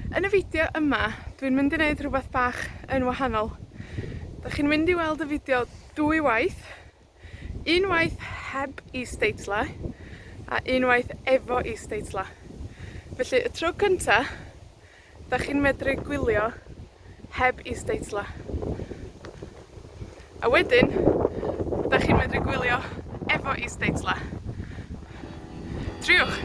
Yn y fideo yma, dwi'n mynd i neud rhwbath bach yn wahanol. 'Dach chi'n mynd i weld y fideo dwy waith. Unwaith heb isdeitla, a unwaith efo isdeitla. Felly, y tro cynta, 'dach chi'n medru gwylio heb isdeitla. A wedyn, 'dach chi'n medru gwylio efo isdeitla. Triwch!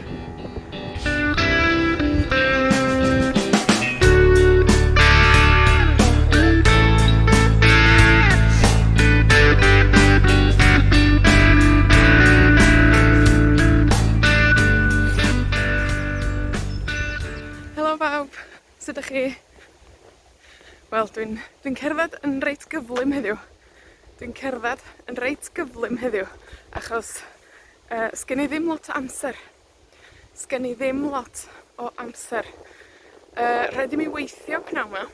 Helo bawb, sud 'dach chi? Wel, dwi'n, dwi'n cerddad yn reit gyflym heddiw. Dwi'n cerddad yn reit gyflym heddiw, achos, yy, 'sgen i ddim lot o amser. 'Sgen i ddim lot o amser. Rhaid i mi weithio pnawn 'ma.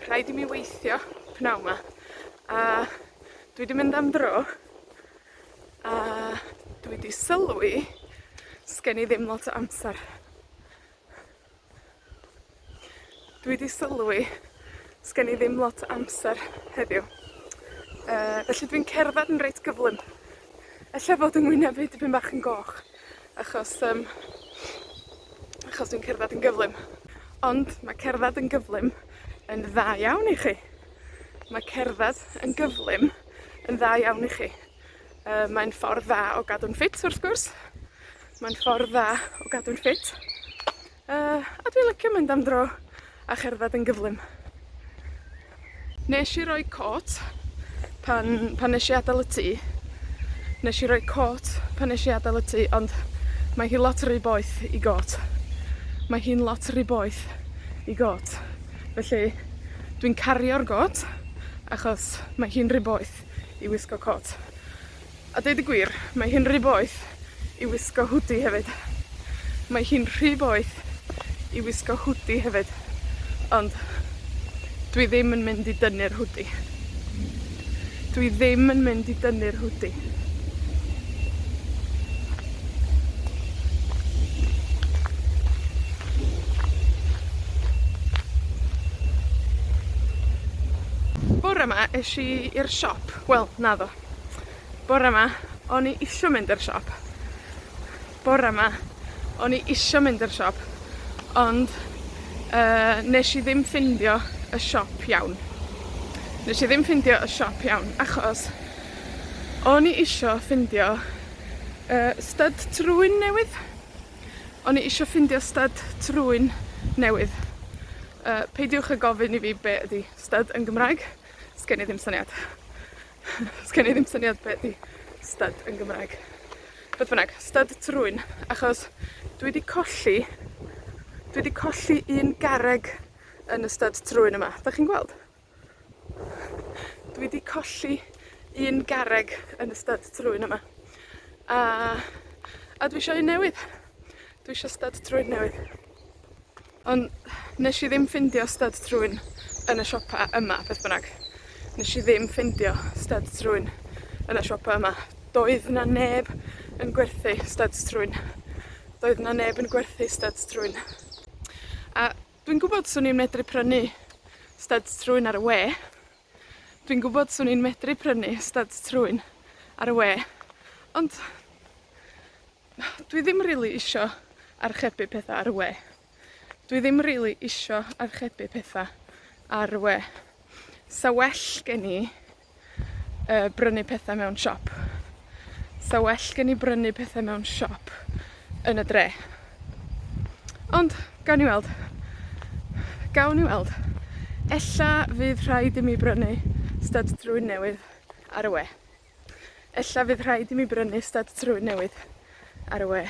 Rhaid i mi weithio pnawn 'ma. A dwi 'di mynd am dro, a dwi 'di sylwi 'sgen i ddim lot o amser. Dwi 'di sylwi 'sgen i ddim lot o amser heddiw. Felly dwi'n cerddad yn reit gyflym. Ella fod 'yng ngwyneb i dipyn bach yn goch, achos, yym, achos dwi'n cerddad yn gyflym. Ond ma' cerddad yn gyflym yn dda iawn i chi. Ma' cerddad yn gyflym yn dda iawn i chi. Mae'n ffordd dda o gadw'n ffit, wrth gwrs. Mae'n ffordd dda o gadw'n ffit. A dwi licio mynd am dro a cherddad yn gyflym. Nesh i roi cot pan, pan nesh i adal y tŷ. Nesh i roi cot pan nesh i adal y tŷ, ond mae hi lot rhy boeth i got. Mae hi'n lot rhy boeth i got. Felly, dwi'n cario'r got, achos mae hi'n rhy boeth i wisgo cot. A deud y gwir, mae hi'n rhy boeth i wisgo hwdi hefyd. Mae hi'n rhy boeth i wisgo hwdi hefyd. Ond, dwi ddim yn mynd i dynnu'r hwdi. Dwi ddim yn mynd i dynnu'r hwdi. Bore 'ma esh i i'r siop. Wel, naddo. Bore 'ma, o'n i isio mynd i'r siop. Bore 'ma, o'n i isio mynd i'r siop, ond, yy, nesh i ddim ffindio y siop iawn. Nesh i ddim ffindio y siop iawn, achos o'n i isio ffindio, yy, styd trwyn newydd. O'n i isio ffindio styd trwyn newydd. Peidiwch â gofyn i fi be' ydi styd yn Gymraeg. 'Sgen i ddim syniad. 'Sgen i ddim syniad be' 'di styd yn Gymraeg. Beth bynnag, styd trwyn, achos dwi 'di colli, dwi 'di colli un garreg yn y styd trwyn yma. 'Dach chi'n gweld? Dwi 'di colli un garreg yn y styd trwyn yma. A, a dwi isio un newydd. Dwi isio styd trwyn newydd. Ond nesh i ddim ffindio styd trwyn yn y siopa' yma, beth bynnag. Nesh i ddim ffindio styd trwyn yn y siopa' yma. Doedd 'na neb yn gwerthu styds trwyn. Doedd 'na neb yn gwerthu styds trwyn. A dwi'n gwbod 'swn i'n medru prynu styds trwyn ar y we. Dwi'n gwbod 'swn i'n medru prynu styds trwyn ar y we, ond dwi ddim rili isio archebu petha ar y we. Dwi ddim rili isio archebu petha ar y we. 'Sa well gen i, brynu petha mewn siop. 'Sa well gen i brynu petha mewn siop yn y dre. Ond, gawn ni weld. Gawn ni weld. Ella fydd rhaid i mi brynu styd trwyn newydd ar y we. Ella fydd rhaid i mi brynu styd trwyn newydd ar y we.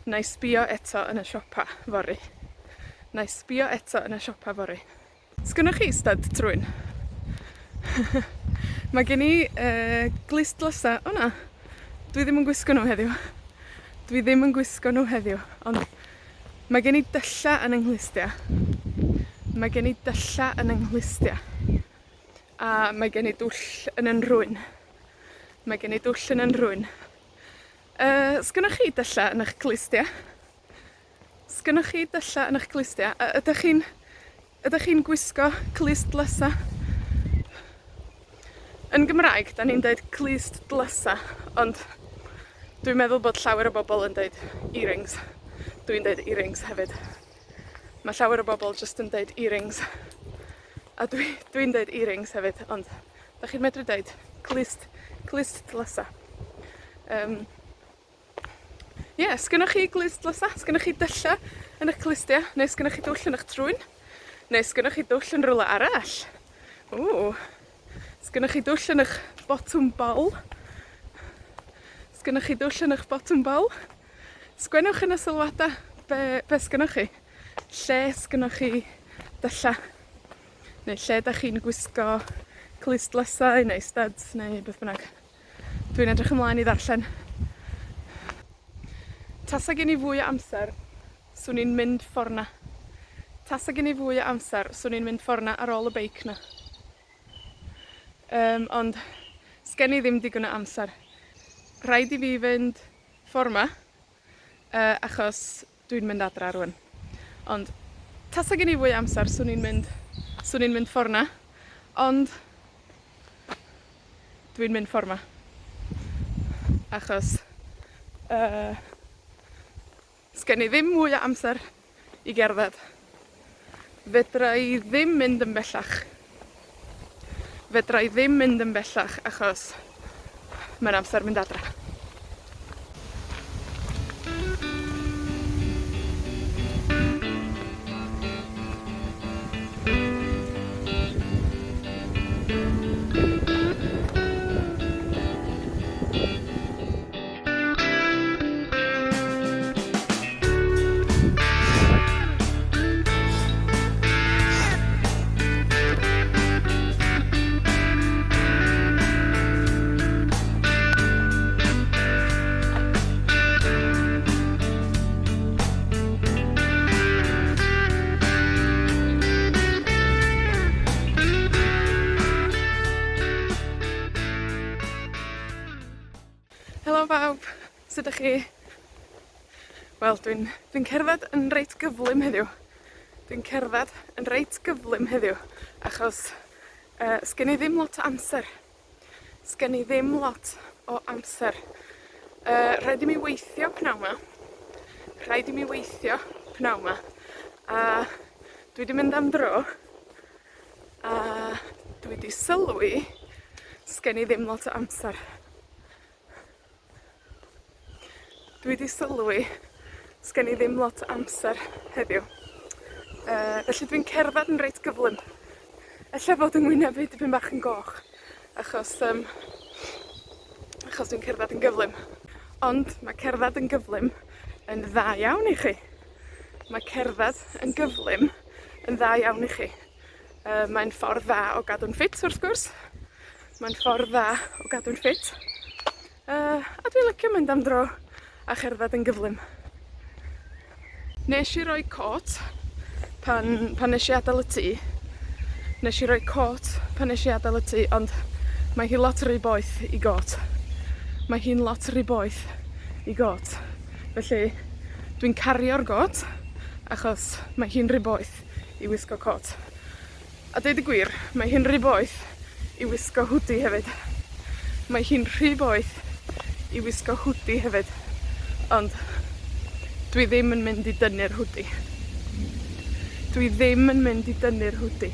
Nai sbïo eto yn y siopa' fory. Nai sbïo eto yn y siopa' fory. Sgynnoch chi styd trwyn? Mae gen i, glustlysa. O na, dwi ddim yn gwisgo nw heddiw. Dwi ddim yn gwisgo nw heddiw, ond mae gen i dylla' yn 'yng nghlustia. Mae gen i dylla' yn 'yng nghlustia. A mae gen i dwll yn 'yn nhrwyn. Mae gen i dwll yn 'yn nhrwyn. Yy, 'sgennoch chi dylla' yn 'ych clustia? 'Sgennoch chi dylla' yn 'ych clustia? Ydach chi'n, ydach chi'n gwisgo clustlysa? Yn Gymraeg, 'dan ni'n deud clust dlysa, ond dwi'n meddwl bod llawer o bobol yn deud earrings. Dwi'n deud earrings hefyd. Ma' llawer o bobol jyst yn deud earrings. A dwi, dwi'n deud earrings hefyd, ond 'dach chi'n medru deud clust, clust dlysa. Ie, 'sgennoch chi glust dlysa? 'Sgennoch chi dylla' yn 'ych clustia? Neu 'sgennoch chi dwll yn 'ych trwyn? Neu 'sgennoch chi dwll yn rwla arall? Ww! 'Sgennoch chi dwll yn 'ych botwm bol? 'Sgennoch chi dwll yn 'ych botwm bol? Sgwennwch yn y sylwada be' 'sgennoch chi. Lle 'sgennoch chi dylla'? Neu lle 'dach chi'n gwisgo clustdlysau neu styds neu beth bynnag. Dwi'n edrych ymlaen i ddarllen. Tasa gen i fwy o amser, 'swn i'n mynd ffor 'na. Tasa gen i fwy o amser, 'swn i'n mynd ffor 'na ar ôl y beic 'na. Ond, 'sgen i ddim digon o amser. Rhaid i fi fynd ffor 'ma, achos dwi'n mynd adra rŵan. Ond, tasa gen i fwy o amser, 'swn i'n mynd ffor 'na, ond, dwi'n mynd ffor 'ma. Achos, 'sgen i ddim mwy o amser i gerdded. Fedra i ddim mynd yn bellach. Fedra i ddim mynd yn bellach achos mae'n amser mynd adra. Helo bawb, sud 'dach chi? Wel, dwi'n cerdded yn reit gyflym heddiw. Dwi'n cerdded yn reit gyflym heddiw, achos, 'sgen i ddim lot o amser. 'Sgen i ddim lot o amser. Rhaid i mi weithio pnawn 'ma. Rhaid i mi weithio pnawn 'ma. A dwi 'di mynd am dro, a dwi 'di sylwi 'sgen i ddim lot o amser. Dwi 'di sylwi 'sgen i ddim lot o amser heddiw. Felly dwi'n cerddad yn reit gyflym. Ella fod 'yng ngwyneb i dipyn bach yn goch, achos dwi'n cerddad yn gyflym. Ond ma' cerddad yn gyflym yn dda iawn i chi. Mae cerddad yn gyflym yn dda iawn i chi. Mae'n ffordd dda o gadw'n ffit, wrth gwrs. Mae'n ffordd dda o gadw'n ffit. A dwi'n licio mynd am dro a cherddad yn gyflym. Nesh i roi cot pan nesh i adael y tŷ. Nesh i roi cot pan nesh i adael y tŷ, ond mae hi lot rhy boeth i got. Mae hi'n lot rhy boeth i got. Felly, dwi'n cario'r got, achos mae hi'n rhy boeth i wisgo cot. A deud y gwir, mae hi'n rhy boeth i wisgo hoodie hefyd. Mae hi'n rhy boeth i wisgo hoodie hefyd. Ond dwi ddim yn mynd i dynnu'r hoodie. Dwi ddim yn mynd i dynnu'r hoodie.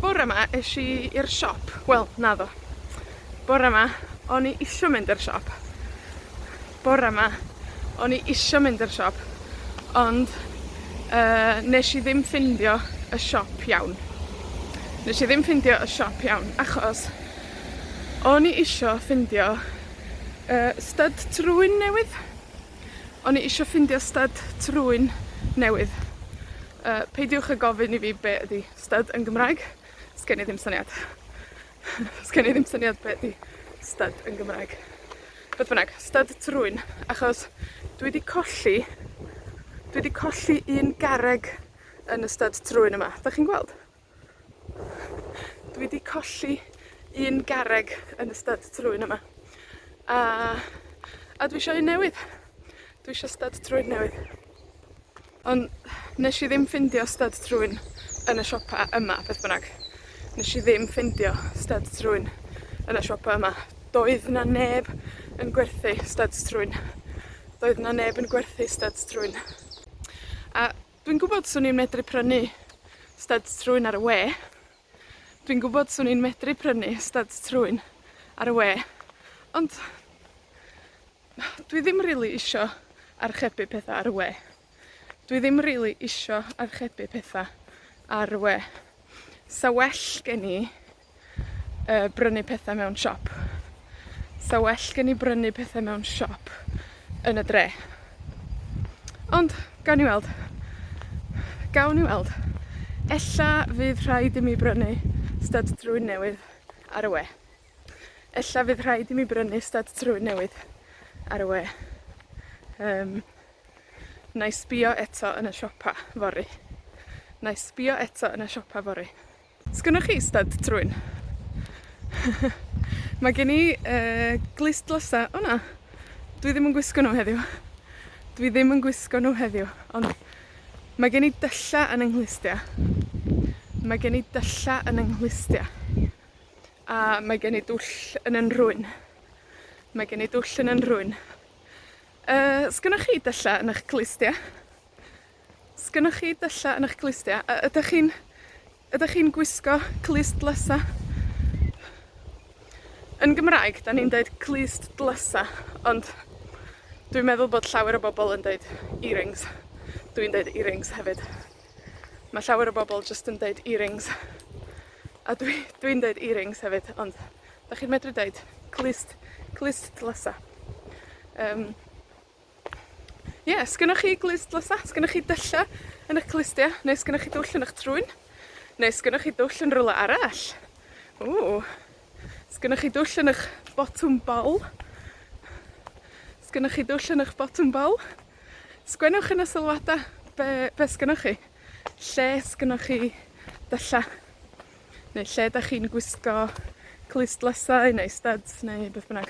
Bore 'ma esh i i'r siop. Wel, naddo. Bore 'ma, o'n i isio mynd i'r siop. Bore 'ma, o'n i isio mynd i'r siop, ond nesh i ddim ffindio y siop iawn. Nesh i ddim ffindio y siop iawn, achos o'n i isio ffindio styd trwyn newydd. O'n i isio ffindio styd trwyn newydd. Peidiwch â gofyn i fi be' ydi styd yn Gymraeg. Sgen i ddim syniad. Sgen i ddim syniad be' ydi styd yn Gymraeg. Beth bynnag, styd trwyn, achos dwi 'di colli un garreg yn y styd trwyn yma. 'Dach chi'n gweld? Dwi 'di colli un garreg yn y styd trwyn yma. A, a dwi isio un newydd. Dwi isio styd trwyn newydd. Ond nesh i ddim ffindio styd trwyn yn y siopa' yma, beth bynnag. Nesh i ddim ffindio styd trwyn yn y siopa' yma. Doedd 'na neb yn gwerthu styds trwyn. Doedd 'na neb yn gwerthu styds trwyn. A dwi'n gwbod 'swn i'n medru prynu styds trwyn ar y we. Dwi'n gwbod 'swn i'n medru prynu styds trwyn ar y we, ond dwi ddim rili isio archebu petha ar y we. Dwi ddim rili isio archebu petha ar y we. 'Sa well gen i, brynu petha mewn siop. 'Sa well gen i brynu petha mewn siop yn y dre. Ond, gawn ni weld. Gawn ni weld. Ella fydd rhaid i mi brynu styd trwyn newydd ar y we. Ella fydd rhaid i mi brynu styd trwyn newydd ar y we. Nai sbïo eto yn y siopa' fory. Nai sbïo eto yn y siopa' fory. 'Sgennoch chi styd trwyn? Mae gen i, glustlysa. O na, dwi ddim yn gwisgo nw heddiw. Dwi ddim yn gwisgo nw heddiw, ond mae gen i dylla' yn 'yng nghlustia. Mae gen i dylla' yn 'yng nghlustia. A mae gen i dwll yn 'yn nhrwyn. Mae gen i dwll yn 'yn nhrwyn. 'Sgennoch chi dylla' yn 'ych clustia? 'Sgennoch chi dylla' yn 'ych clustia? Ydach chi'n, ydach chi'n gwisgo clustlysa? Yn Gymraeg, 'dan ni'n deud clust dlysa, ond dwi'n meddwl bod llawer o bobol yn deud earrings. Dwi'n deud earrings hefyd. Ma' llawer o bobol jyst yn deud earrings. A dwi, dwi'n deud earrings hefyd, ond 'dach chi'n medru deud clust, clust dlysa. Ie, 'sgennoch chi glust dlysa? 'Sgennoch chi dylla' yn 'ych clustia? Neu 'sgennoch chi dwll yn 'ych trwyn? Neu 'sgennoch chi dwll yn rywle arall? Ww! 'Sgennoch chi dwll yn 'ych botwm bol? 'Sgennoch chi dwll yn 'ych botwm bol? Sgwennwch yn y sylwada be', be' 'sgennoch chi. Lle 'sgennoch chi dylla'? Neu lle 'dach chi'n gwisgo clustdlysau neu styds neu beth bynnag.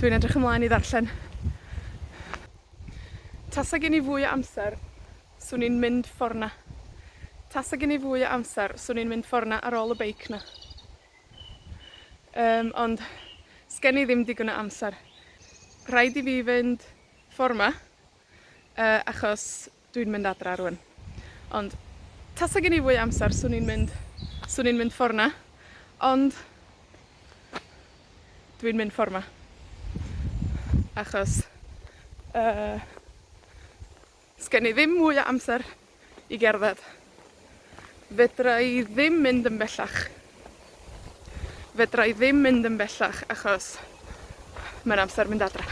Dwi'n edrych ymlaen i ddarllen. Tasa gen i fwy o amser, 'swn i'n mynd ffor 'na. Tasa gen i fwy o amser, 'swn i'n mynd ffor 'na ar ôl y beic 'na. Ond, 'sgen i ddim digon o amser. Rhaid i fi fynd ffor 'ma, achos dwi'n mynd adra rŵan. Ond, tasa gen i fwy o amser, 'swn i'n mynd, 'swn i'n mynd ffor 'na, ond, dwi'n mynd ffor 'ma. Achos, 'sgen i ddim mwy o amser i gerdded. Fedra i ddim mynd yn bellach. Fedra i ddim mynd yn bellach, achos mae'n amser mynd adra.